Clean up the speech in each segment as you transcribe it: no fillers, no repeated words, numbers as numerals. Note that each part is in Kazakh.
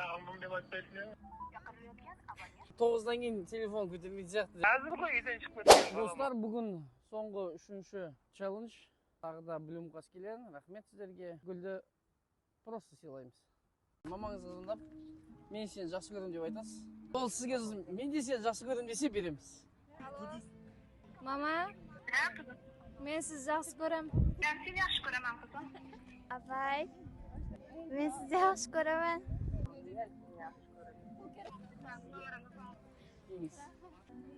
Сағындым деп айтпайсың ба? 9-дан кейін телефон көтермейтін сияқты. Әзір ғой, үйден шығып кеткен. Достар, бүгін соңғы 3-ші челлендж. Тағы да Блюм Қаскелең, рахмет сіздерге. Гүлді просто сыйлаймыз. Мамаңызға звондап, мен сені жақсы көремін деп айтасыз. Ол сізге сосын, мен де сені жақсы көремін десе береміз. Мама, мен сізді жақсы көремін. Мен сені жақсы көремін, қызым. Апай, мен сізді жақсы көремін.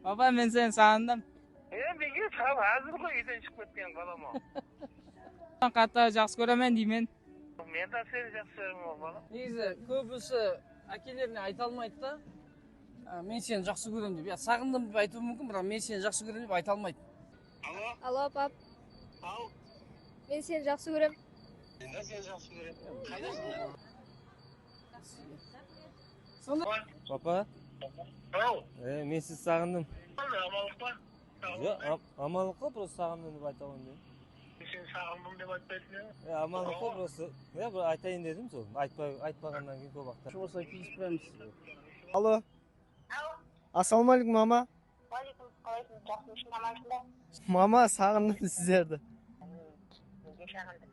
Папа, мен сені сағындым. Неге саған әзір ғой, үйден шығып кеткен балам. Қатты жақсы көремін деймін. Мен де сені жақсы көремін, балам. Негізі көбісі әкелеріне айта алмайды да, мен сені жақсы көремін деп. Я сағындым деп айтуы мүмкін, бірақ мен сені жақсы көремін деп айта алмайды. Алло. Алло, пап. Ау. Мен сені жақсы көремін. Мен де сені жақсы көремін. Қайдасың? Сонда Папа, Ау. Мен сізді сағындым. Амандық па? Жоқ, амандық қой, просто сағындым деп айта алмадым. Мен сені сағындым деп айтпайсың ба? Амандық қой, просто. Бір айтайын дедім сол. Айтпағаннан кейін көп уақыт. Осылай кездеспейміз. Алло. Ассалаумағалейкум, мама. Уағалейкум, қалайсың? Жақсымысың, амансың ба? Мама, сағындым сіздерді. Неге сағындым?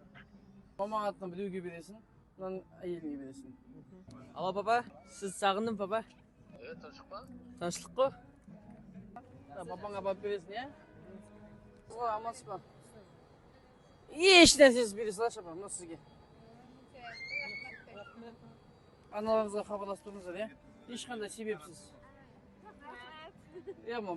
Мамаң атынан біреуге бересің, мынаның әйеліңе бересің. Алло, папа, сізді сағындым, папа. Тыныштық па? Тыныштық қой. Папаңа барып бересің, иә? Қызға амансыз ба? Еш нәрсесіз бере салайықшы, апа, мына сізге. Аналарыңызға хабарласып тұрыңыздар, иә? Ешқандай себепсіз. Иә, мам.